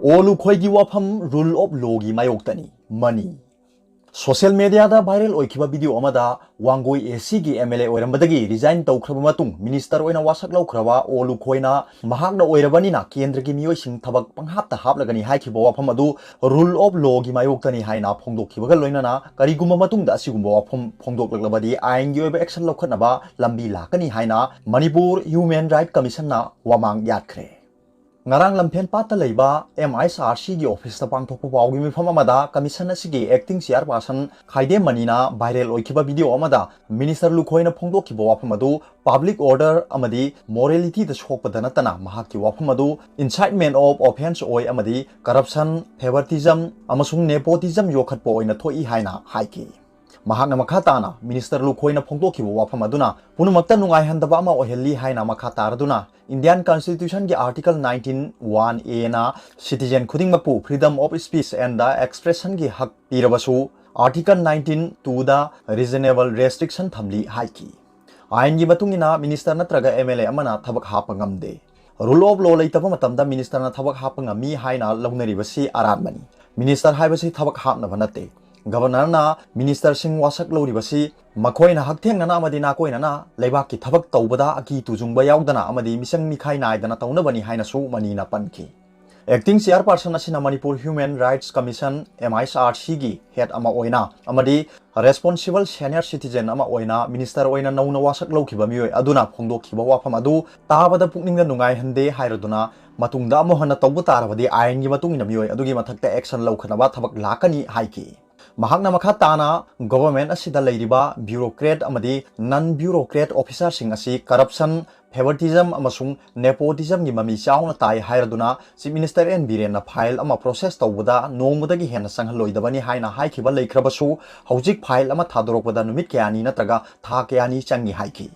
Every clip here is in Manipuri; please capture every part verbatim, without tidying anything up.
ꯑꯣ ꯂꯨꯈꯣꯏꯒꯤ ꯋꯥꯐꯝ rule of lawꯒꯤ ꯃꯥꯌꯣꯛꯇꯅꯤ꯫ ꯃꯅꯤ꯫ Social mediaꯗ viral ꯑꯣꯏꯈꯤꯕ video ꯑꯃꯗ ꯋꯥꯡꯒꯣꯏ ACꯒꯤ MLA ꯑꯣꯏꯔꯝꯕꯗꯒꯤ resign ꯇꯧꯈ꯭ꯔꯕ ꯃꯇꯨꯡ minister ꯑꯣꯏꯅ ꯋꯥꯁꯛ ꯂꯧꯈ꯭ꯔꯕ ꯑꯣ ꯂꯨꯈꯣꯏꯅ ꯃꯍꯥꯛꯅ ꯑꯣꯏꯔꯕꯅꯤꯅ ꯀꯦꯟꯗ꯭ꯔꯒꯤ ꯃꯤꯑꯣꯏꯁꯤꯡ ꯊꯕꯛ ꯄꯪꯍꯥꯞꯇ ꯍꯥꯞꯂꯒꯅꯤ ꯍꯥꯏꯈꯤꯕ ꯋꯥꯐꯝ ꯑꯗꯨ rule of lawꯒꯤ ꯃꯥꯌꯣꯛꯇꯅꯤ ꯍꯥꯏꯅ ꯐꯣꯡꯗꯣꯛꯈꯤꯕꯒ ꯂꯣꯏꯅꯅ ꯀꯔꯤꯒꯨꯝꯕ ꯃꯇꯨꯡꯗ ꯑꯁꯤꯒꯨꯝꯕ ꯋꯥꯐꯝ ꯐꯣꯡꯗꯣꯛꯂꯛꯂꯕꯗꯤ ꯑꯥꯏꯟꯒꯤ ꯑꯣꯏꯕ action ꯂꯧꯈꯠꯅꯕ ꯂꯝꯕꯤ ꯂꯥꯛꯀꯅꯤ ꯍꯥꯏꯅ ꯃꯅꯤꯄꯨꯔ Human Right Commissionꯅ ꯋꯥꯃꯥꯡ ꯌꯥꯠꯈ꯭ꯔꯦ꯫ ꯉꯔꯥꯡ ꯂꯝꯐꯦꯟ ꯄꯥꯠꯇ ꯂꯩꯕ MISRCꯒꯤ officeꯇ ꯄꯥꯡꯊꯣꯛꯄ ꯄꯥꯎꯒꯤ ꯃꯤꯐꯝ ꯑꯃꯗ commission ꯑꯁꯤꯒꯤ acting chairperson ꯈꯥꯏꯗꯦꯝ ꯃꯅꯤꯅ viral ꯑꯣꯏꯈꯤꯕ video ꯑꯃꯗ minister ꯂꯨꯈꯣꯏꯅ ꯐꯣꯡꯗꯣꯛꯈꯤꯕ ꯋꯥꯐꯝ ꯑꯗꯨ public order ꯑꯃꯗꯤ moralityꯗ ꯁꯣꯛꯄꯗ ꯅꯠꯇꯅ ꯃꯍꯥꯛꯀꯤ ꯋꯥꯐꯝ ꯑꯗꯨ incitement of offence ꯑꯣꯏ ꯑꯃꯗꯤ corruption, favoritism ꯑꯃꯁꯨꯡ nepotism ꯌꯣꯛꯈꯠꯄ ꯑꯣꯏꯅ ꯊꯣꯛꯏ ꯍꯥꯏꯅ ꯍꯥꯏꯈꯤ꯫ ꯃꯍꯥꯛꯅ ꯃꯈꯥ ꯇꯥꯅ minister ꯂꯨꯈꯣꯏꯅ ꯐꯣꯡꯗꯣꯛꯈꯤꯕ ꯋꯥꯐꯝ ꯑꯗꯨꯅ ꯄꯨꯝꯅꯃꯛꯇ ꯅꯨꯡꯉꯥꯏꯍꯟꯗꯕ ꯑꯃ ꯑꯣꯏꯍꯜꯂꯤ ꯍꯥꯏꯅ ꯃꯈꯥ ꯇꯥꯔꯗꯨꯅ Indian Constitutionꯒꯤ Article nineteen one Aꯅ citizen ꯈꯨꯗꯤꯡꯃꯛꯄꯨ freedom of speech and expressionꯒꯤ ꯍꯛ ꯄꯤꯔꯕꯁꯨ Article nineteen twoꯗ reasonable restriction ꯊꯝꯂꯤ ꯍꯥꯏꯈꯤ꯫ ꯑꯥꯏꯟꯒꯤ ꯃꯇꯨꯡ ꯏꯟꯅ minister ꯅꯠꯇ꯭ꯔꯒ MLA ꯑꯃꯅ ꯊꯕꯛ ꯍꯥꯞꯄ ꯉꯝꯗꯦ꯫ Rule of law ꯂꯩꯇꯕ ꯃꯇꯝꯗ ministerꯅ ꯊꯕꯛ ꯍꯥꯞꯄ ꯉꯝꯃꯤ ꯍꯥꯏꯅ ꯂꯧꯅꯔꯤꯕꯁꯤ ꯑꯔꯥꯟꯕꯅꯤ꯫ Minister ꯍꯥꯏꯕꯁꯤ ꯊꯕꯛ ꯍꯥꯞꯅꯕ ꯅꯠꯇꯦ꯫ Governorꯅ ministerꯁꯤꯡ ꯋꯥꯁꯛ ꯂꯧꯔꯤꯕꯁꯤ ꯃꯈꯣꯏꯅ ꯍꯛꯊꯦꯡꯅꯅ ꯑꯃꯗꯤ ꯅꯥꯀꯣꯏꯅꯅ ꯂꯩꯕꯥꯛꯀꯤ ꯊꯕꯛ ꯇꯧꯕꯗ ꯑꯀꯤ ꯇꯨꯖꯨꯡꯕ ꯌꯥꯎꯗꯅ ꯑꯃꯗꯤ ꯃꯤꯆꯪ ꯃꯤꯈꯥꯏ ꯅꯥꯏꯗꯅ ꯇꯧꯅꯕꯅꯤ ꯍꯥꯏꯅꯁꯨ ꯃꯅꯤꯅ ꯄꯟꯈꯤ꯫ Acting chairperson ꯑꯁꯤꯅ Manipur Human Rights Commission, MISRCꯒꯤ head ꯑꯃ ꯑꯣꯏꯅ ꯑꯃꯗꯤ responsible senior citizen ꯑꯃ ꯑꯣꯏꯅ minister ꯑꯣꯏꯅ ꯅꯧꯅ ꯋꯥꯁꯛ ꯂꯧꯈꯤꯕ ꯃꯤꯑꯣꯏ ꯑꯗꯨꯅ ꯐꯣꯡꯗꯣꯛꯈꯤꯕ ꯋꯥꯐꯝ ꯑꯗꯨ ꯇꯥꯕꯗ ꯄꯨꯛꯅꯤꯡꯗ ꯅꯨꯡꯉꯥꯏꯍꯟꯗꯦ ꯍꯥꯏꯔꯗꯨꯅ ꯃꯇꯨꯡꯗ ꯑꯃꯨꯛ ꯍꯟꯅ ꯇꯧꯕ ꯇꯥꯔꯕꯗꯤ ꯑꯥꯏꯟꯒꯤ ꯃꯇꯨꯡ ꯏꯟꯅ ꯃꯤꯑꯣꯏ ꯑꯗꯨꯒꯤ ꯃꯊꯛꯇ action ꯂꯧꯈꯠꯅꯕ ꯊꯕꯛ ꯂꯥꯛꯀꯅꯤ ꯍꯥꯏꯈꯤ꯫ ꯃꯍꯥꯛꯅ ꯃꯈꯥ ꯇꯥꯅ government ꯑꯁꯤꯗ ꯂꯩꯔꯤꯕ bureaucrat ꯑꯃꯗꯤ non bureaucrat officerꯁꯤꯡ ꯑꯁꯤ corruption, favoritism ꯑꯃꯁꯨꯡ nepotismꯒꯤ ꯃꯃꯤ ꯆꯥꯎꯅ ꯇꯥꯏ ꯍꯥꯏꯔꯗꯨꯅ Chief Minister N ꯕꯤꯔꯦꯟꯅ file ꯑꯃ process ꯇꯧꯕꯗ ꯅꯣꯡꯃꯗꯒꯤ ꯍꯦꯟꯅ ꯆꯪꯍꯜꯂꯣꯏꯗꯕꯅꯤ ꯍꯥꯏꯅ ꯍꯥꯏꯈꯤꯕ ꯂꯩꯈ꯭ꯔꯕꯁꯨ ꯍꯧꯖꯤꯛ file ꯑꯃ ꯊꯥꯗꯣꯔꯛꯄꯗ ꯅꯨꯃꯤꯠ ꯀꯌꯥꯅꯤ ꯅꯠꯇ꯭ꯔꯒ ꯊꯥ ꯀꯌꯥꯅꯤ ꯆꯪꯏ ꯍꯥꯏꯈꯤ꯫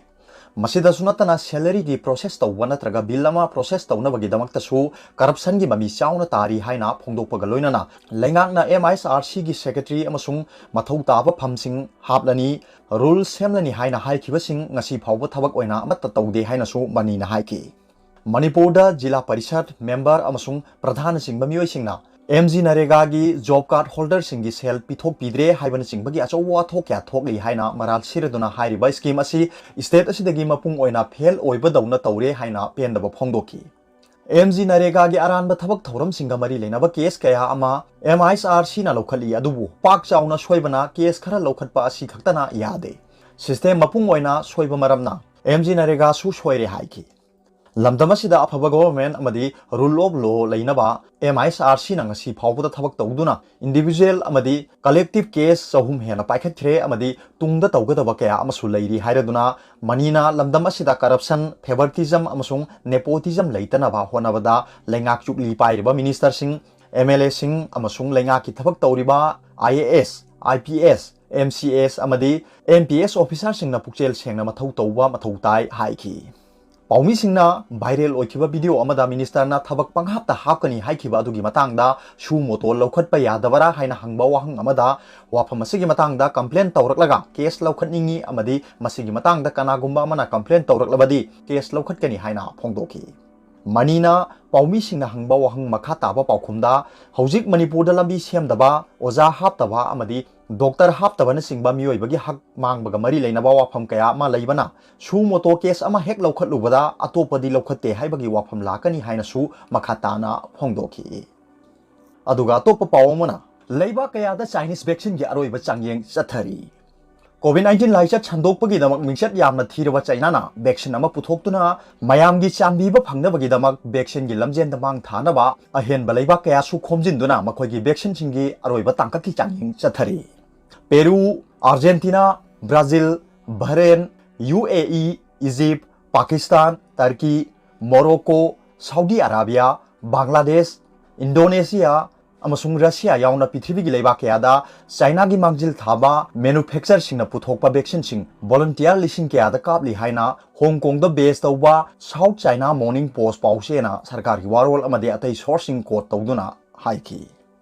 ꯃꯁꯤꯗꯁꯨ ꯅꯠꯇꯅ salaryꯒꯤ process ꯇꯧꯕ ꯅꯠꯇ꯭ꯔꯒ bill ꯑꯃ process ꯇꯧꯅꯕꯒꯤꯗꯃꯛꯇꯁꯨ corruptionꯒꯤ ꯃꯃꯤ ꯆꯥꯎꯅ ꯇꯥꯔꯤ ꯍꯥꯏꯅ ꯐꯣꯡꯗꯣꯛꯄꯒ ꯂꯣꯏꯅꯅ ꯂꯩꯉꯥꯛꯅ MISRCꯒꯤ secretary ꯑꯃꯁꯨꯡ ꯃꯊꯧ ꯇꯥꯕ ꯐꯝꯁꯤꯡ ꯍꯥꯞꯂꯅꯤ, rule ꯁꯦꯝꯂꯅꯤ ꯍꯥꯏꯅ ꯍꯥꯏꯈꯤꯕꯁꯤꯡ ꯉꯁꯤ ꯐꯥꯎꯕ ꯊꯕꯛ ꯑꯣꯏꯅ ꯑꯃꯠꯇ ꯇꯧꯗꯦ ꯍꯥꯏꯅꯁꯨ ꯃꯅꯤꯅ ꯍꯥꯏꯈꯤ꯫ ꯃꯅꯤꯄꯨꯔꯗ ꯖꯤꯂꯥ ꯄꯔꯤꯁꯠ ꯃꯦꯝꯕꯔ ꯑꯃꯁꯨꯡ ꯄ꯭ꯔꯙꯥꯟꯅꯆꯤꯡꯕ ꯃꯤꯑꯣꯏꯁꯤꯡꯅ ꯑꯦꯝ ꯖꯤ ꯅꯔꯦꯒꯥꯒꯤ ꯖꯣꯕ ꯀꯥꯔꯗ ꯍꯣꯜꯗꯔꯁꯤꯡꯒꯤ ꯁꯦꯜ ꯄꯤꯊꯣꯛꯄꯤꯗ꯭ꯔꯦ ꯍꯥꯏꯕꯅꯆꯤꯡꯕꯒꯤ ꯑꯆꯧꯕ ꯋꯥꯊꯣꯛ ꯀꯌꯥ ꯊꯣꯛꯂꯤ ꯍꯥꯏꯅ ꯃꯔꯥꯜ ꯁꯤꯔꯗꯨꯅ ꯍꯥꯏꯔꯤꯕ ꯁ꯭ꯀꯤꯝ ꯑꯁꯤ ꯁ꯭ꯇꯦꯠ ꯑꯁꯤꯗꯒꯤ ꯃꯄꯨꯡ ꯑꯣꯏꯅ ꯐꯦꯜ ꯑꯣꯏꯕꯗꯧꯅ ꯇꯧꯔꯦ ꯍꯥꯏꯅ ꯄꯦꯟꯗꯕ ꯐꯣꯡꯗꯣꯛꯈꯤ꯫ ꯑꯦꯝ ꯖꯤ ꯅꯔꯦꯒꯥꯒꯤ ꯑꯔꯥꯟꯕ ꯊꯕꯛ ꯊꯧꯔꯝꯁꯤꯡꯒ ꯃꯔꯤ ꯂꯩꯅꯕ ꯀꯦꯁ ꯀꯌꯥ ꯑꯃ ꯑꯦꯝ ꯑꯥꯏ ꯑꯦꯁ ꯑꯥꯔ ꯁꯤꯅ ꯂꯧꯈꯠꯂꯤ, ꯑꯗꯨꯕꯨ ꯄꯥꯛ ꯆꯥꯎꯅ ꯁꯣꯏꯕꯅ ꯀꯦꯁ ꯈꯔ ꯂꯧꯈꯠꯄ ꯑꯁꯤ ꯈꯛꯇꯅ ꯌꯥꯗꯦ꯫ ꯁꯤꯁꯇꯦꯝ ꯃꯄꯨꯡ ꯑꯣꯏꯅ ꯁꯣꯏꯕ ꯃꯔꯝꯅ ꯑꯦꯝ ꯖꯤ ꯅꯔꯦꯒꯥꯁꯨ ꯁꯣꯏꯔꯦ ꯍꯥꯏꯈꯤ꯫ ꯂꯝꯗꯝ ꯑꯁꯤꯗ ꯑꯐꯕ ꯒꯣꯚꯔꯟꯃꯦꯟꯠ ꯑꯃꯗꯤ ꯔꯨꯜ ꯑꯣꯐ ꯂꯣ ꯂꯩꯅꯕ ꯑꯦꯝ ꯑꯥꯏ ꯑꯦꯁ ꯑꯥꯔ ꯁꯤꯅ ꯉꯁꯤ ꯐꯥꯎꯕꯗ ꯊꯕꯛ ꯇꯧꯗꯨꯅ ꯏꯟꯗꯤꯚꯤꯖꯨꯋꯦꯜ ꯑꯃꯗꯤ ꯀꯂꯦꯛꯇꯤꯚ ꯀꯦꯁ ꯆꯍꯨꯝ ꯍꯦꯟꯅ ꯄꯥꯏꯈꯠꯈ꯭ꯔꯦ ꯑꯃꯗꯤ ꯇꯨꯡꯗ ꯇꯧꯒꯗꯕ ꯀꯌꯥ ꯑꯃꯁꯨ ꯂꯩꯔꯤ ꯍꯥꯏꯔꯗꯨꯅ ꯃꯅꯤꯅ ꯂꯝꯗꯝ ꯑꯁꯤꯗ ꯀꯔꯞꯁꯟ, ꯐꯦꯚꯔꯇꯤꯖꯝ ꯑꯃꯁꯨꯡ ꯅꯦꯄꯣꯇꯤꯖꯝ ꯂꯩꯇꯅꯕ ꯍꯣꯠꯅꯕꯗ ꯂꯩꯉꯥꯛ ꯆꯨꯞꯂꯤ ꯄꯥꯏꯔꯤꯕ ꯃꯤꯅꯤꯁꯇꯔꯁꯤꯡ, ꯑꯦꯝ ꯑꯦꯜ ꯑꯦꯁꯤꯡ ꯑꯃꯁꯨꯡ ꯂꯩꯉꯥꯛꯀꯤ ꯊꯕꯛ ꯇꯧꯔꯤꯕ I A S, I P S, M C S ꯑꯃꯗꯤ ꯑꯦꯝ ꯄꯤ ꯑꯦꯁ ꯑꯣꯐꯤꯁꯥꯔꯁꯤꯡꯅ ꯄꯨꯛꯆꯦꯜ ꯁꯦꯡꯅ ꯃꯊꯧ ꯇꯧꯕ ꯃꯊꯧ ꯇꯥꯏ ꯍꯥꯏꯈꯤ꯫ ꯄꯥꯎꯃꯤꯁꯤꯡꯅ ꯚꯥꯏꯔꯦꯜ ꯑꯣꯏꯈꯤꯕ ꯚꯤꯗꯤꯑꯣ ꯑꯃꯗ ꯃꯤꯅꯤꯁꯇꯔꯅ ꯊꯕꯛ ꯄꯪꯍꯥꯞꯇ ꯍꯥꯞꯀꯅꯤ ꯍꯥꯏꯈꯤꯕ ꯑꯗꯨꯒꯤ ꯃꯇꯥꯡꯗ ꯁꯨ ꯃꯣꯇꯣ ꯂꯧꯈꯠꯄ ꯌꯥꯗꯕꯔꯥ ꯍꯥꯏꯅ ꯍꯪꯕ ꯋꯥꯍꯪ ꯑꯃꯗ ꯋꯥꯐꯝ ꯑꯁꯤꯒꯤ ꯃꯇꯥꯡꯗ ꯀꯝꯄ꯭ꯂꯦꯟ ꯇꯧꯔꯛꯂꯒ ꯀꯦꯁ ꯂꯧꯈꯠꯅꯤꯡꯏ ꯑꯃꯗꯤ ꯃꯁꯤꯒꯤ ꯃꯇꯥꯡꯗ ꯀꯅꯥꯒꯨꯝꯕ ꯑꯃꯅ ꯀꯝꯄ꯭ꯂꯦꯟ ꯇꯧꯔꯛꯂꯕꯗꯤ ꯀꯦꯁ ꯂꯧꯈꯠꯀꯅꯤ ꯍꯥꯏꯅ ꯐꯣꯡꯗꯣꯛꯈꯤ꯫ ꯃꯅꯤꯅ ꯄꯥꯎꯃꯤꯁꯤꯡꯅ ꯍꯪꯕ ꯋꯥꯍꯪ ꯃꯈꯥ ꯇꯥꯕ ꯄꯥꯎꯈꯨꯝꯗ, ꯍꯧꯖꯤꯛ ꯃꯅꯤꯄꯨꯔꯗ ꯂꯝꯕꯤ ꯁꯦꯝꯗꯕ, ꯑꯣꯖꯥ ꯍꯥꯞꯇꯕ ꯑꯃꯗꯤ ꯗꯣꯛꯇꯔ ꯍꯥꯞꯇꯕꯅꯆꯤꯡꯕ ꯃꯤꯑꯣꯏꯕꯒꯤ ꯍꯛ ꯃꯥꯡꯕꯒ ꯃꯔꯤ ꯂꯩꯅꯕ ꯋꯥꯐꯝ ꯀꯌꯥ ꯑꯃ ꯂꯩꯕꯅ ꯁꯨ ꯃꯣꯇꯣ ꯀꯦꯁ ꯑꯃ ꯍꯦꯛ ꯂꯧꯈꯠꯂꯨꯕꯗ ꯑꯇꯣꯞꯄꯗꯤ ꯂꯧꯈꯠꯇꯦ ꯍꯥꯏꯕꯒꯤ ꯋꯥꯐꯝ ꯂꯥꯛꯀꯅꯤ ꯍꯥꯏꯅꯁꯨ ꯃꯈꯥ ꯇꯥꯅ ꯐꯣꯡꯗꯣꯛꯈꯤ꯫ ꯑꯗꯨꯒ ꯑꯇꯣꯞꯄ ꯄꯥꯎ ꯑꯃꯅ, ꯂꯩꯕꯥꯛ ꯀꯌꯥꯗ ꯆꯥꯏꯅꯤꯁ ꯚꯦꯛꯁꯤꯟꯒꯤ ꯑꯔꯣꯏꯕ ꯆꯥꯡꯌꯦꯡ ꯆꯠꯊꯔꯤ꯫ ꯀꯣꯚꯤꯗ ꯅꯥꯏꯟꯇꯤꯟ ꯂꯥꯏꯆꯠ ꯁꯟꯗꯣꯛꯄꯒꯤꯗꯃꯛ ꯃꯤꯡꯆꯠ ꯌꯥꯝꯅ ꯊꯤꯔꯕ ꯆꯥꯏꯅꯥꯅ ꯚꯦꯛꯁꯤꯟ ꯑꯃ ꯄꯨꯊꯣꯛꯇꯨꯅ ꯃꯌꯥꯝꯒꯤ ꯆꯥꯟꯕꯤꯕ ꯐꯪꯅꯕꯒꯤꯗꯃꯛ ꯚꯦꯛꯁꯤꯟꯒꯤ ꯂꯝꯖꯦꯟꯗ ꯃꯥꯡ ꯊꯥꯅꯕ ꯑꯍꯦꯟꯕ ꯂꯩꯕꯥꯛ ꯀꯌꯥꯁꯨ ꯈꯣꯝꯖꯤꯟꯗꯨꯅ ꯃꯈꯣꯏꯒꯤ ꯚꯦꯛꯁꯤꯟꯁꯤꯡꯒꯤ ꯑꯔꯣꯏꯕ ꯇꯥꯡꯀꯛꯀꯤ ꯆꯥꯡꯌꯦꯡ ꯆꯠꯊꯔꯤ꯫ Peru, Argentina, Brazil, Bahrain, U A E, Egypt, Pakistan, Turkey, Morocco, Saudi Arabia, Bangladesh, Indonesia ꯑꯃꯁꯨꯡ ꯔꯁꯤꯌꯥ ꯌꯥꯎꯅ ꯄ꯭ꯔꯤꯊꯤꯕꯤꯒꯤ ꯂꯩꯕꯥꯛ ꯀꯌꯥꯗ ꯆꯥꯏꯅꯥꯒꯤ ꯃꯥꯡꯖꯤꯜ ꯊꯥꯕ ꯃꯦꯅꯨꯐꯦꯛꯆꯔꯁꯤꯡꯅ ꯄꯨꯊꯣꯛꯄ ꯚꯦꯛꯁꯤꯟꯁꯤꯡ ꯚꯣꯂꯨꯟꯇꯤꯌꯔ ꯂꯤꯁꯤꯡ ꯀꯌꯥꯗ ꯀꯥꯞꯂꯤ ꯍꯥꯏꯅ ꯍꯣꯡ ꯀꯣꯡꯗ ꯕꯦꯖ ꯇꯧꯕ ꯁꯥꯎꯠ ꯆꯥꯏꯅꯥ ꯃꯣꯔꯅꯤꯡ ꯄꯣꯁ ꯄꯥꯎꯆꯦꯅ ꯁꯔꯀꯥꯔꯒꯤ ꯋꯥꯔꯣꯜ ꯑꯃꯗꯤ ꯑꯇꯩ ꯁꯣꯔꯁꯁꯤꯡ ꯀꯣꯠ ꯇꯧꯗꯨꯅ ꯍꯥꯏꯈꯤ꯫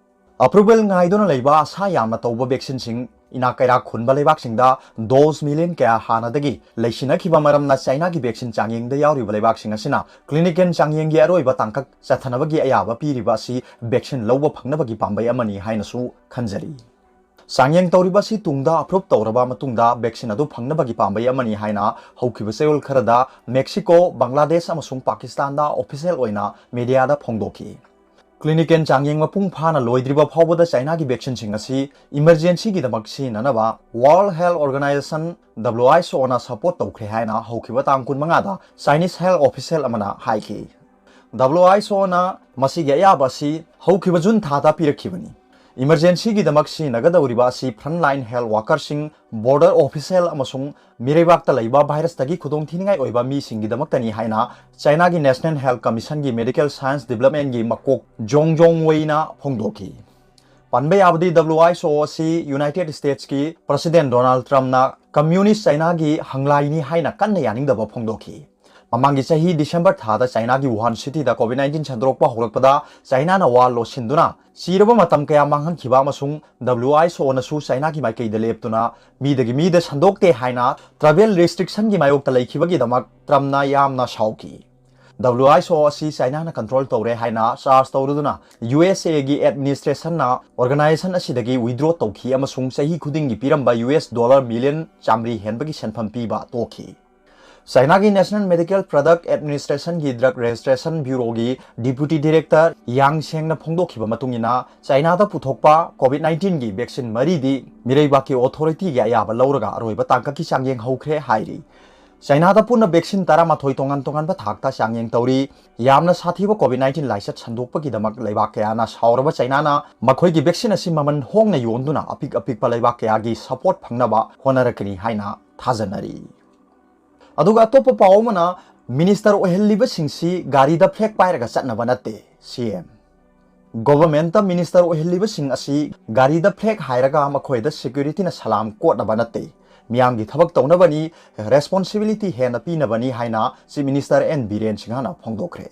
ꯑꯦꯄ꯭ꯔꯨꯚꯦꯜ ꯉꯥꯏꯗꯨꯅ ꯂꯩꯕ ꯑꯁꯥ ꯌꯥꯝꯅ ꯇꯧꯕ ꯚꯦꯛꯁꯤꯟꯁꯤꯡ ꯏꯅꯥꯛ ꯀꯩꯔꯥꯛ ꯈꯨꯟꯕ ꯂꯩꯕꯥꯛꯁꯤꯡꯗ ꯗꯣꯁ ꯃꯤꯂꯤꯌꯟ ꯀꯌꯥ ꯍꯥꯟꯅꯗꯒꯤ ꯂꯩꯁꯤꯟꯅꯈꯤꯕ ꯃꯔꯝꯅ ꯆꯥꯏꯅꯥꯒꯤ ꯚꯦꯛꯁꯤꯟ ꯆꯥꯡꯌꯦꯡꯗ ꯌꯥꯎꯔꯤꯕ ꯂꯩꯕꯥꯛꯁꯤꯡ ꯑꯁꯤꯅ ꯀ꯭ꯂꯤꯅꯤꯀꯦꯜ ꯆꯥꯡꯌꯦꯡꯒꯤ ꯑꯔꯣꯏꯕ ꯇꯥꯡꯀꯛ ꯆꯠꯊꯅꯕꯒꯤ ꯑꯌꯥꯕ ꯄꯤꯔꯤꯕ ꯑꯁꯤ ꯚꯦꯛꯁꯤꯟ ꯂꯧꯕ ꯐꯪꯅꯕꯒꯤ ꯄꯥꯝꯕꯩ ꯑꯃꯅꯤ ꯍꯥꯏꯅꯁꯨ ꯈꯟꯖꯔꯤ꯫ ꯆꯥꯡꯌꯦꯡ ꯇꯧꯔꯤꯕ ꯑꯁꯤ ꯇꯨꯡꯗ ꯑꯄ꯭ꯔꯨꯞ ꯇꯧꯔꯕ ꯃꯇꯨꯡꯗ ꯚꯦꯛꯁꯤꯟ ꯑꯗꯨ ꯐꯪꯅꯕꯒꯤ ꯄꯥꯝꯕꯩ ꯑꯃꯅꯤ ꯍꯥꯏꯅ ꯍꯧꯈꯤꯕ ꯆꯌꯣꯜ ꯈꯔꯗ ꯃꯦꯛꯁꯤꯀꯣ, ꯕꯪꯒ꯭ꯂꯥꯗꯦꯁ ꯑꯃꯁꯨꯡ ꯄꯥꯀꯤꯁꯇꯥꯟꯗ ꯑꯣꯐꯤꯁꯤꯌꯦꯜ ꯑꯣꯏꯅ ꯃꯦꯗꯤꯌꯥꯗ ꯐꯣꯡꯗꯣꯛꯈꯤ꯫ ꯀ꯭ꯂꯤꯅꯤꯀꯦꯜ ꯆꯥꯡꯌꯦꯡ ꯃꯄꯨꯡ ꯐꯥꯅ ꯂꯣꯏꯗ꯭ꯔꯤꯕ ꯐꯥꯎꯕꯗ ꯆꯥꯏꯅꯥꯒꯤ ꯚꯦꯛꯁꯤꯟꯁꯤꯡ ꯑꯁꯤ ꯏꯃꯔꯖꯦꯟꯁꯤꯒꯤꯗꯃꯛ ꯁꯤꯖꯤꯟꯅꯅꯕ World Health Organization, W H O ꯅ ꯁꯄꯣꯔꯠ ꯇꯧꯈ꯭ꯔꯦ ꯍꯥꯏꯅ ꯍꯧꯈꯤꯕ ꯇꯥꯡ ꯀꯨꯟꯃꯉꯥꯗ ꯆꯥꯏꯅꯤꯁ ꯍꯦꯜꯊ ꯑꯣꯐꯤꯁꯤꯌꯦꯜ ꯑꯃꯅ ꯍꯥꯏꯈꯤ꯫ W H O ꯅ ꯃꯁꯤꯒꯤ ꯑꯌꯥꯕ ꯑꯁꯤ ꯍꯧꯈꯤꯕ ꯖꯨꯟ ꯊꯥꯗ ꯄꯤꯔꯛꯈꯤꯕꯅꯤ꯫ ꯏꯃꯔꯖꯦꯟꯁꯤꯒꯤꯗꯃꯛ ꯁꯤꯖꯤꯟꯅꯒꯗꯧꯔꯤꯕ ꯑꯁꯤ ꯐ꯭ꯔꯟꯠꯂꯥꯏꯟ ꯍꯦꯜꯊ ꯋꯥꯀꯔꯁꯤꯡ, ꯕꯣꯔꯗꯔ ꯑꯣꯐꯤꯁꯤꯌꯦꯜ ꯑꯃꯁꯨꯡ ꯃꯤꯔꯩꯕꯥꯛꯇ ꯂꯩꯕ ꯚꯥꯏꯔꯁꯇꯒꯤ ꯈꯨꯗꯣꯡꯊꯤꯅꯤꯡꯉꯥꯏ ꯑꯣꯏꯕ ꯃꯤꯁꯤꯡꯒꯤꯗꯃꯛꯇꯅꯤ ꯍꯥꯏꯅ ꯆꯥꯏꯅꯥꯒꯤ ꯅꯦꯁꯅꯦꯜ ꯍꯦꯜꯊ ꯀꯃꯤꯁꯟꯒꯤ ꯃꯦꯗꯤꯀꯦꯜ ꯁꯥꯏꯟꯁ ꯗꯤꯕꯦꯂꯞꯃꯦꯟꯒꯤ ꯃꯀꯣꯛ ꯖꯣꯡ ꯖꯣꯡ ꯋꯦꯏꯅ ꯐꯣꯡꯗꯣꯛꯈꯤ꯫ ꯄꯟꯕ ꯌꯥꯕꯗꯤ, W H O ꯑꯁꯤ ꯌꯨꯅꯥꯏꯇꯦꯗ ꯁ꯭ꯇꯦꯠꯁꯀꯤ ꯄ꯭ꯔꯁꯤꯗꯦꯟ ꯗꯣꯅꯥꯜꯗ ꯇ꯭ꯔꯝꯞꯅ ꯀꯝꯌꯨꯅꯤꯁ꯭ꯠ ꯆꯥꯏꯅꯥꯒꯤ ꯍꯪꯂꯥꯏꯅꯤ ꯍꯥꯏꯅ ꯀꯟꯅ ꯌꯥꯅꯤꯡꯗꯕ ꯐꯣꯡꯗꯣꯛꯈꯤ꯫ ꯃꯃꯥꯡꯒꯤ ꯆꯍꯤ ꯗꯤꯁꯦꯝꯕꯔ ꯊꯥꯗ ꯆꯥꯏꯅꯥꯒꯤ ꯋꯨꯍꯥꯟ ꯁꯤꯇꯤꯗ ꯀꯣꯚꯤꯗ ꯅꯥꯏꯟꯇꯤꯟ ꯁꯟꯗꯣꯔꯛꯄ ꯍꯧꯔꯛꯄꯗ ꯆꯥꯏꯅꯥꯅ ꯋꯥ ꯂꯣꯠꯁꯤꯟꯗꯨꯅ ꯁꯤꯔꯕ ꯃꯇꯝ ꯀꯌꯥ ꯃꯥꯡꯍꯟꯈꯤꯕ ꯑꯃꯁꯨꯡ W H O ꯅꯁꯨ ꯆꯥꯏꯅꯥꯒꯤ ꯃꯥꯏꯀꯩꯗ ꯂꯦꯞꯇꯨꯅ ꯃꯤꯗꯒꯤ ꯃꯤꯗ ꯁꯟꯗꯣꯛꯇꯦ ꯍꯥꯏꯅ ꯇ꯭ꯔꯥꯚꯦꯜ ꯔꯦꯁꯇ꯭ꯔꯤꯛꯁꯟꯒꯤ ꯃꯥꯌꯣꯛꯇ ꯂꯩꯈꯤꯕꯒꯤꯗꯃꯛ ꯇ꯭ꯔꯝꯞꯅ ꯌꯥꯝꯅ ꯁꯥꯎꯈꯤ꯫ W H O ꯑꯁꯤ ꯆꯥꯏꯅꯥꯅ ꯀꯟꯇ꯭ꯔꯣꯜ ꯇꯧꯔꯦ ꯍꯥꯏꯅ ꯆꯥꯔꯖ ꯇꯧꯔꯗꯨꯅ ꯌꯨ ꯑꯦꯁ ꯑꯦꯒꯤ ꯑꯦꯗꯃꯤꯅꯤꯁꯇ꯭ꯔꯦꯁꯟꯅ ꯑꯣꯔꯒꯅꯥꯏꯖꯦꯁꯟ ꯑꯁꯤꯗꯒꯤ ꯋꯤꯗ꯭ꯔꯣ ꯇꯧꯈꯤ ꯑꯃꯁꯨꯡ ꯆꯍꯤ ꯈꯨꯗꯤꯡꯒꯤ ꯄꯤꯔꯝꯕ ꯌꯨ ꯑꯦꯁ ꯗꯣꯂꯔ ꯃꯤꯂꯤꯌꯟ ꯆꯥꯃꯔꯤ ꯍꯦꯟꯕꯒꯤ ꯁꯦꯟꯐꯝ ꯄꯤꯕ ꯇꯣꯛꯈꯤ꯫ ꯆꯥꯏꯅꯥꯒꯤ ꯅꯦꯁꯅꯦꯜ ꯃꯦꯗꯤꯀꯦꯜ ꯄ꯭ꯔꯗꯛ ꯑꯦꯗꯃꯤꯅꯤꯁꯇ꯭ꯔꯦꯁꯟꯒꯤ ꯗ꯭ꯔꯒ ꯔꯦꯖꯤꯁꯇ꯭ꯔꯦꯁꯟ ꯕ꯭ꯌꯨꯔꯣꯒꯤ ꯗꯤꯄ꯭ꯌꯨꯇꯤ ꯗꯤꯔꯦꯛꯇꯔ ꯌꯥꯡ ꯁꯦꯡꯅ ꯐꯣꯡꯗꯣꯛꯈꯤꯕ ꯃꯇꯨꯡ ꯏꯟꯅ, ꯆꯥꯏꯅꯥꯗ ꯄꯨꯊꯣꯛꯄ ꯀꯣꯚꯤꯗ ꯅꯥꯏꯟꯇꯤꯟꯒꯤ ꯚꯦꯛꯁꯤꯟ ꯃꯔꯤꯗꯤ ꯃꯤꯔꯩꯕꯥꯛꯀꯤ ꯑꯣꯊꯣꯔꯤꯇꯤꯒꯤ ꯑꯌꯥꯕ ꯂꯧꯔꯒ ꯑꯔꯣꯏꯕ ꯇꯥꯡꯀꯛꯀꯤ ꯆꯥꯡꯌꯦꯡ ꯍꯧꯈ꯭ꯔꯦ ꯍꯥꯏꯔꯤ꯫ ꯆꯥꯏꯅꯥꯗ ꯄꯨꯟꯅ ꯚꯦꯛꯁꯤꯟ ꯇꯔꯥꯃꯥꯊꯣꯏ ꯇꯣꯉꯥꯟ ꯇꯣꯉꯥꯟꯕ ꯊꯥꯛꯇ ꯆꯥꯡꯌꯦꯡ ꯇꯧꯔꯤ꯫ ꯌꯥꯝꯅ ꯁꯥꯊꯤꯕ ꯀꯣꯚꯤꯗ ꯅꯥꯏꯟꯇꯤꯟ ꯂꯥꯏꯆꯠ ꯁꯟꯗꯣꯛꯄꯒꯤꯗꯃꯛ ꯂꯩꯕꯥꯛ ꯀꯌꯥꯅ ꯁꯥꯎꯔꯕ ꯆꯥꯏꯅꯥꯅ ꯃꯈꯣꯏꯒꯤ ꯚꯦꯛꯁꯤꯟ ꯑꯁꯤ ꯃꯃꯜ ꯍꯣꯡꯅ ꯌꯣꯟꯗꯨꯅ ꯑꯄꯤꯛ ꯑꯄꯤꯛꯄ ꯂꯩꯕꯥꯛ ꯀꯌꯥꯒꯤ ꯁꯄꯣꯔꯠ ꯐꯪꯅꯕ ꯍꯣꯠꯅꯔꯛꯀꯅꯤ ꯍꯥꯏꯅ ꯊꯥꯖꯅꯔꯤ꯫ ꯑꯗꯨꯒ ꯑꯇꯣꯞꯄ ꯄꯥꯎ ꯑꯃꯅ, ꯃꯤꯅꯤꯁꯇꯔ ꯑꯣꯏꯍꯜꯂꯤꯕꯁꯤꯡꯁꯤ ꯒꯥꯔꯤꯗ ꯐ꯭ꯂꯦꯒ ꯄꯥꯏꯔꯒ ꯆꯠꯅꯕ ꯅꯠꯇꯦ, ꯁꯤ ꯑꯦꯝ꯫ ꯒꯣꯚꯔꯟꯃꯦꯟꯠꯇ ꯃꯤꯅꯤꯁꯇꯔ ꯑꯣꯏꯍꯜꯂꯤꯕꯁꯤꯡ ꯑꯁꯤ ꯒꯥꯔꯤꯗ ꯐ꯭ꯂꯦꯒ ꯍꯥꯏꯔꯒ ꯃꯈꯣꯏꯗ ꯁꯦꯀ꯭ꯌꯨꯔꯤꯇꯤꯅ ꯁꯂꯥꯝ ꯀꯣꯠꯅꯕ ꯅꯠꯇꯦ, ꯃꯤꯌꯥꯝꯒꯤ ꯊꯕꯛ ꯇꯧꯅꯕꯅꯤ, ꯔꯦꯁꯄꯣꯟꯁꯤꯕꯤꯂꯤꯇꯤ ꯍꯦꯟꯅ ꯄꯤꯅꯕꯅꯤ ꯍꯥꯏꯅ ꯆꯤꯐ ꯃꯤꯅꯤꯁꯇꯔ ꯑꯦꯟ ꯕꯤꯔꯦꯟ ꯁꯤꯡꯍꯅ ꯐꯣꯡꯗꯣꯛꯈ꯭ꯔꯦ꯫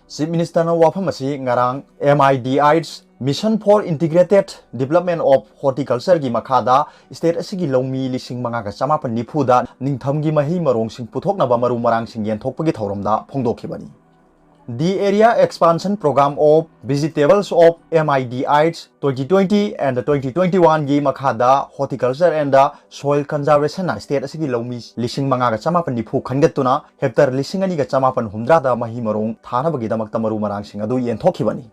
ꯆꯤꯐ ꯃꯤꯅꯤꯁꯇꯔꯅ ꯋꯥꯐꯝ ꯑꯁꯤ ꯉꯔꯥꯡ M I D ice Mission for Integrated Development of Horticulture ꯒꯤ ꯃꯈꯥꯗ state ꯑꯁꯤꯒꯤ ꯂꯧꯃꯤ ꯂꯤꯁꯤꯡ ꯃꯉꯥꯒ ꯆꯃꯥꯄꯟ ꯅꯤꯐꯨꯗ ꯅꯤꯡꯊꯝꯒꯤ ꯃꯍꯩ ꯃꯔꯣꯡꯁꯤꯡ ꯄꯨꯊꯣꯛꯅꯕ ꯃꯔꯨ ꯃꯔꯥꯡꯁꯤꯡ ꯌꯦꯟꯊꯣꯛꯄꯒꯤ ꯊꯧꯔꯝꯗ ꯐꯣꯡꯗꯣꯛꯈꯤꯕꯅꯤ꯫ The Area Expansion Program of Vegetables of M I D Is twenty twenty and twenty twenty-one ꯒꯤ ꯃꯈꯥꯗ Horticulture and Soil Conservation ꯅ state ꯑꯁꯤꯒꯤ ꯂꯧꯃꯤ ꯂꯤꯁꯤꯡ ꯃꯉꯥꯒ ꯆꯃꯥꯄꯟ ꯅꯤꯐꯨ ꯈꯟꯒꯠꯇꯨꯅ hectare ꯂꯤꯁꯤꯡ ꯑꯅꯤꯒ ꯆꯃꯥꯄꯟ ꯍꯨꯝꯗ꯭ꯔꯥꯗ ꯃꯍꯩ ꯃꯔꯣꯡ ꯊꯥꯅꯕꯒꯤꯗꯃꯛꯇ ꯃꯔꯨ ꯃꯔꯥꯡꯁꯤꯡ ꯑꯗꯨ ꯌꯦꯟꯊꯣꯛꯈꯤꯕꯅꯤ꯫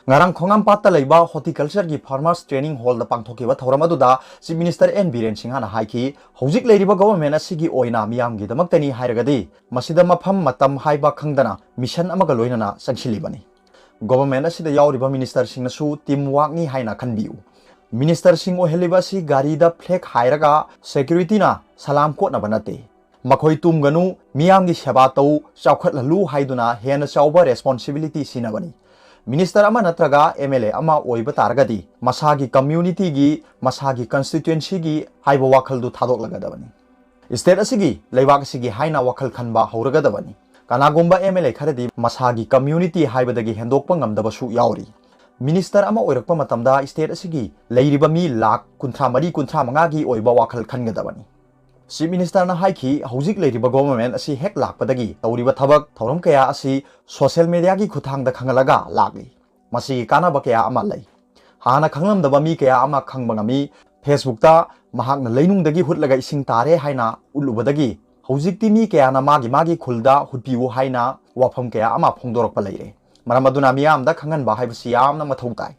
ꯉꯔꯥꯡ ꯈꯣꯡꯉꯥꯝꯄꯥꯠꯇ ꯂꯩꯕ Horticulture ꯒꯤ Farmers Training Hall ꯗ ꯄꯥꯡꯊꯣꯛꯈꯤꯕ ꯊꯧꯔꯝ ꯑꯗꯨꯗ Chief Minister N ꯕꯤꯔꯦꯟ ꯁꯤꯡꯍꯅ ꯍꯥꯏꯈꯤ, ꯍꯧꯖꯤꯛ ꯂꯩꯔꯤꯕ government ꯑꯁꯤꯒꯤ ꯑꯣꯏꯅ ꯃꯤꯌꯥꯝꯒꯤꯗꯃꯛꯇꯅꯤ ꯍꯥꯏꯔꯒꯗꯤ ꯃꯁꯤꯗ ꯃꯐꯝ ꯃꯇꯝ ꯍꯥꯏꯕ ꯈꯪꯗꯅ mission ꯑꯃꯒ ꯂꯣꯏꯅꯅ ꯆꯪꯁꯤꯜꯂꯤꯕꯅꯤ꯫ Government ꯑꯁꯤꯗ ꯌꯥꯎꯔꯤꯕ minister ꯁꯤꯡꯅꯁꯨ team work ꯅꯤ ꯍꯥꯏꯅ ꯈꯟꯕꯤꯌꯨ꯫ Minister ꯁꯤꯡ ꯑꯣꯏꯍꯜꯂꯤꯕ ꯑꯁꯤ ꯒꯥꯔꯤꯗ flag ꯍꯥꯏꯔꯒ security ꯅ ꯁꯂꯥꯝ ꯀꯣꯠꯅꯕ ꯅꯠꯇꯦ꯫ ꯃꯈꯣꯏ ꯇꯨꯝꯒꯅꯨ, ꯃꯤꯌꯥꯝꯒꯤ ꯁꯦꯕꯥ ꯇꯧ, ꯆꯥꯎꯈꯠꯍꯜꯂꯨ ꯍꯥꯏꯗꯨꯅ ꯍꯦꯟꯅ ꯆꯥꯎꯕ responsibility ꯁꯤꯟꯅꯕꯅꯤ꯫ Minister ꯑꯃ ꯅꯠꯇ꯭ꯔꯒ M L A ꯑꯃ ꯑꯣꯏꯕ ꯇꯥꯔꯒꯗꯤ ꯃꯁꯥꯒꯤ community ꯒꯤ, ꯃꯁꯥꯒꯤ constituency ꯒꯤ ꯍꯥꯏꯕ ꯋꯥꯈꯜꯗꯨ ꯊꯥꯗꯣꯛꯂꯒꯗꯕꯅꯤ꯫ State ꯑꯁꯤꯒꯤ, ꯂꯩꯕꯥꯛ ꯑꯁꯤꯒꯤ ꯍꯥꯏꯅ ꯋꯥꯈꯜ ꯈꯟꯕ ꯍꯧꯔꯒꯗꯕꯅꯤ꯫ ꯀꯅꯥꯒꯨꯝꯕ M L A ꯈꯔꯗꯤ ꯃꯁꯥꯒꯤ community ꯍꯥꯏꯕꯗꯒꯤ ꯍꯦꯟꯗꯣꯛꯄ ꯉꯝꯗꯕꯁꯨ ꯌꯥꯎꯔꯤ꯫ Minister ꯑꯃ ꯑꯣꯏꯔꯛꯄ ꯃꯇꯝꯗ state ꯑꯁꯤꯒꯤ ꯂꯩꯔꯤꯕ ꯃꯤ ꯂꯥꯈ ꯀꯨꯟꯊ꯭ꯔꯥ ꯃꯔꯤ, ꯀꯨꯟꯊ꯭ꯔꯥ ꯃꯉꯥꯒꯤ ꯑꯣꯏꯕ ꯋꯥꯈꯜ ꯈꯟꯒꯗꯕꯅꯤ꯫ Chief Minister ꯅ ꯍꯥꯏꯈꯤ, ꯍꯧꯖꯤꯛ ꯂꯩꯔꯤꯕ government ꯑꯁꯤ ꯍꯦꯛ ꯂꯥꯛꯄꯗꯒꯤ ꯇꯧꯔꯤꯕ ꯊꯕꯛ ꯊꯧꯔꯝ ꯀꯌꯥ ꯑꯁꯤ social media ꯒꯤ ꯈꯨꯠꯊꯥꯡꯗ ꯈꯪꯍꯜꯂꯒ ꯂꯥꯛꯂꯤ꯫ ꯃꯁꯤꯒꯤ ꯀꯥꯟꯅꯕ ꯀꯌꯥ ꯑꯃ ꯂꯩ꯫ ꯍꯥꯟꯅ ꯈꯪꯂꯝꯗꯕ ꯃꯤ ꯀꯌꯥ ꯑꯃ ꯈꯪꯕ ꯉꯝꯃꯤ꯫ Facebook ꯇ ꯃꯍꯥꯛꯅ ꯂꯩꯅꯨꯡꯗꯒꯤ ꯍꯨꯠꯂꯒ ꯏꯁꯤꯡ ꯇꯥꯔꯦ ꯍꯥꯏꯅ ꯎꯠꯂꯨꯕꯗꯒꯤ ꯍꯧꯖꯤꯛꯇꯤ ꯃꯤ ꯀꯌꯥꯅ ꯃꯥꯒꯤ ꯃꯥꯒꯤ ꯈꯨꯜꯗ ꯍꯨꯠꯄꯤꯌꯨ ꯍꯥꯏꯅ ꯋꯥꯐꯝ ꯀꯌꯥ ꯑꯃ ꯐꯣꯡꯗꯣꯔꯛꯄ ꯂꯩꯔꯦ꯫ ꯃꯔꯝ ꯑꯗꯨꯅ ꯃꯤꯌꯥꯝꯗ ꯈꯪꯍꯟꯕ ꯍꯥꯏꯕꯁꯤ ꯌꯥꯝꯅ ꯃꯊꯧ ꯇꯥꯏ꯫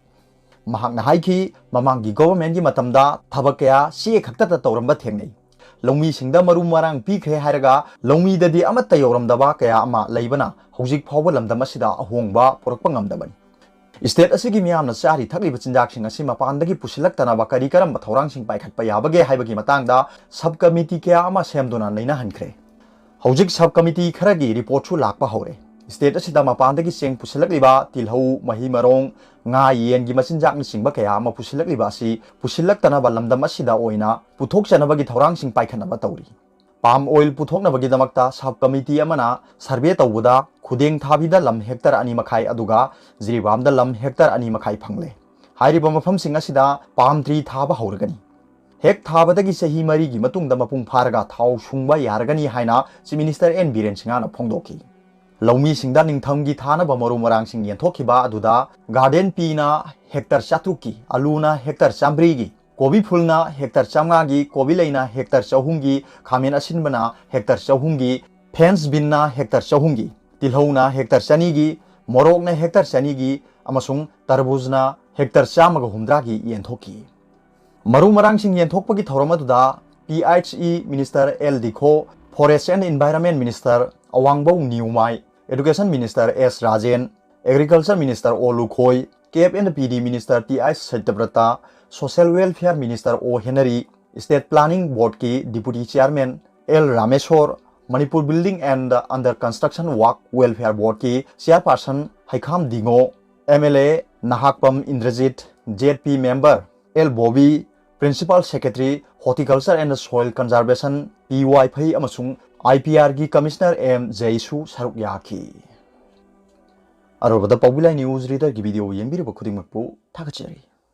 ꯃꯍꯥꯛꯅ ꯍꯥꯏꯈꯤ, ꯃꯃꯥꯡꯒꯤ government ꯀꯤ ꯃꯇꯝꯗ ꯊꯕꯛ ꯀꯌꯥ ꯆꯦ ꯈꯛꯇꯗ ꯇꯧꯔꯝꯕ ꯊꯦꯡꯅꯩ꯫ ꯂꯧꯃꯤꯁꯤꯡꯗ ꯃꯔꯨ ꯃꯔꯥꯡ ꯄꯤꯈ꯭ꯔꯦ ꯍꯥꯏꯔꯒ ꯂꯧꯃꯤꯗꯗꯤ ꯑꯃꯠꯇ ꯌꯧꯔꯝꯗꯕ ꯀꯌꯥ ꯑꯃ ꯂꯩꯕꯅ ꯍꯧꯖꯤꯛ ꯐꯥꯎꯕ ꯂꯝꯗꯝ ꯑꯁꯤꯗ ꯑꯍꯣꯡꯕ ꯄꯨꯔꯛꯄ ꯉꯝꯗꯕꯅꯤ꯫ State ꯑꯁꯤꯒꯤ ꯃꯤꯌꯥꯝꯅ ꯆꯥꯔꯤ ꯊꯛꯂꯤꯕ ꯆꯤꯟꯖꯥꯛꯁꯤꯡ ꯑꯁꯤ ꯃꯄꯥꯟꯗꯒꯤ ꯄꯨꯁꯤꯜꯂꯛꯇꯅꯕ ꯀꯔꯤ ꯀꯔꯝꯕ ꯊꯧꯔꯥꯡꯁꯤꯡ ꯄꯥꯏꯈꯠꯄ ꯌꯥꯕꯒꯦ ꯍꯥꯏꯕꯒꯤ ꯃꯇꯥꯡꯗ sub committee ꯀꯌꯥ ꯑꯃ ꯁꯦꯝꯗꯨꯅ ꯅꯩꯅꯍꯟꯈ꯭ꯔꯦ꯫ ꯍꯧꯖꯤꯛ sub committee ꯈꯔꯒꯤ report ꯁꯨ ꯂꯥꯛꯄ ꯍꯧꯔꯦ꯫ State ꯑꯁꯤꯗ ꯃꯄꯥꯟꯗꯒꯤ ꯆꯦꯡ ꯄꯨꯁꯤꯜꯂꯛꯂꯤꯕ, ꯇꯤꯜꯍꯧ, ꯃꯍꯩ ꯃꯔꯣꯡ, ꯉꯥ, ꯌꯦꯟꯒꯤ ꯃꯆꯤꯟꯖꯥꯛꯅꯆꯤꯡꯕ ꯀꯌꯥ ꯑꯃ ꯄꯨꯁꯤꯜꯂꯛꯂꯤꯕ ꯑꯁꯤ ꯄꯨꯁꯤꯜꯂꯛꯇꯅꯕ ꯂꯝꯗꯝ ꯑꯁꯤꯗ ꯑꯣꯏꯅ ꯄꯨꯊꯣꯛꯆꯅꯕꯒꯤ ꯊꯧꯔꯥꯡꯁꯤꯡ ꯄꯥꯏꯈꯠꯅꯕ ꯇꯧꯔꯤ꯫ ꯄꯥꯝ ꯑꯣꯏꯜ ꯄꯨꯊꯣꯛꯅꯕꯒꯤꯗꯃꯛꯇ ꯁꯕ ꯀꯃꯤꯇꯤ ꯑꯃꯅ ꯁꯔꯚꯦ ꯇꯧꯕꯗ ꯈꯨꯗꯦꯡ ꯊꯥꯕꯤꯗ ꯂꯝ ꯍꯦꯛꯇꯔ ꯑꯅꯤ ꯃꯈꯥꯏ ꯑꯗꯨꯒ ꯖꯤꯔꯤꯕꯥꯝꯗ ꯂꯝ ꯍꯦꯛꯇꯔ ꯑꯅꯤ ꯃꯈꯥꯏ ꯐꯪꯂꯦ꯫ ꯍꯥꯏꯔꯤꯕ ꯃꯐꯝꯁꯤꯡ ꯑꯁꯤꯗ ꯄꯥꯝ ꯇ꯭ꯔꯤ ꯊꯥꯕ ꯍꯧꯔꯒꯅꯤ꯫ ꯍꯦꯛ ꯊꯥꯕꯗꯒꯤ ꯆꯍꯤ ꯃꯔꯤꯒꯤ ꯃꯇꯨꯡꯗ ꯃꯄꯨꯡ ꯐꯥꯔꯒ ꯊꯥꯎ ꯁꯨꯡꯕ ꯌꯥꯔꯒꯅꯤ ꯍꯥꯏꯅ ꯆꯤꯐ ꯃꯤꯅꯤꯁꯇꯔ ꯑꯦꯟ ꯕꯤꯔꯦꯟ ꯁꯤꯡꯍꯅ ꯐꯣꯡꯗꯣꯛꯈꯤ꯫ ꯂꯧꯃꯤꯁꯤꯡꯗ ꯅꯤꯡꯊꯝꯒꯤ ꯊꯥꯅꯕ ꯃꯔꯨ ꯃꯔꯥꯡꯁꯤꯡ ꯌꯦꯟꯊꯣꯛꯈꯤꯕ ꯑꯗꯨꯗ ꯒꯥꯔꯗꯦꯟ ꯄꯤꯅ ꯍꯦꯛꯇꯔ ꯆꯥꯇ꯭ꯔꯨꯛꯀꯤ, ꯑꯂꯨꯅ ꯍꯦꯛꯇꯔ ꯆꯥꯝꯃꯔꯤꯒꯤ, ꯀꯣꯕꯤ ꯐꯨꯜꯅ ꯍꯦꯛꯇꯔ ꯆꯥꯝꯃꯉꯥꯒꯤ, ꯀꯣꯕꯤ ꯂꯩꯅ ꯍꯦꯛꯇꯔ ꯆꯍꯨꯝꯒꯤ, ꯈꯥꯃꯦꯟ ꯑꯁꯤꯟꯕꯅ ꯍꯦꯛꯇꯔ ꯆꯍꯨꯝꯒꯤ, ꯐ꯭ꯔꯦꯟꯁ ꯕꯤꯟꯅ ꯍꯦꯛꯇꯔ ꯆꯍꯨꯝꯒꯤ, ꯇꯤꯜꯍꯧꯅ ꯍꯦꯛꯇꯔ ꯆꯅꯤꯒꯤ, ꯃꯣꯔꯣꯛꯅ ꯍꯦꯛꯇꯔ ꯆꯅꯤꯒꯤ ꯑꯃꯁꯨꯡ ꯇꯔꯕꯨꯖꯅ ꯍꯦꯛꯇꯔ ꯆꯥꯝꯃꯒ ꯍꯨꯝꯗ꯭ꯔꯥꯒꯤ ꯌꯦꯟꯊꯣꯛꯈꯤ꯫ ꯃꯔꯨ ꯃꯔꯥꯡꯁꯤꯡ ꯌꯦꯟꯊꯣꯛꯄꯒꯤ ꯊꯧꯔꯝ ꯑꯗꯨꯗ P H E minister L Dikho, forest and environment minister Awangbou Newmai, education minister S Rajen, agriculture minister O Lukhoi, CAF and P D minister T H Satyabrata, social welfare minister O Henry, state planning ꯕꯣꯔꯗꯀꯤ deputy chairman L Rameshwor, Manipur building and under construction work welfare ꯕꯣꯔꯗꯀꯤ chairperson Heikham Dingo, M L A Nahakpam Indrajit, Z P member L Bobi, principal secretary, horticulture and soil conservation ꯄꯤ ꯋꯥꯏꯐꯩ ꯑꯃꯁꯨꯡ ꯑꯥꯏ ꯄꯤ ꯑꯥꯔꯒꯤ ꯀꯃꯤꯁꯅꯔ ꯑꯦꯝ ꯖꯩꯁꯨ ꯁꯔꯨꯛ ꯌꯥꯈꯤ꯫ ꯑꯔꯣꯏꯕꯗ ꯄꯥꯎꯕꯤꯂꯥꯏ ꯅ꯭ꯌꯨꯁ ꯔꯤꯗꯔꯒꯤ ꯚꯤꯗꯤꯑꯣ ꯌꯦꯡꯕꯤꯔꯤꯕ ꯈꯨꯗꯤꯡꯃꯛꯄꯨ ꯊꯥꯒꯠꯆꯔꯤ꯫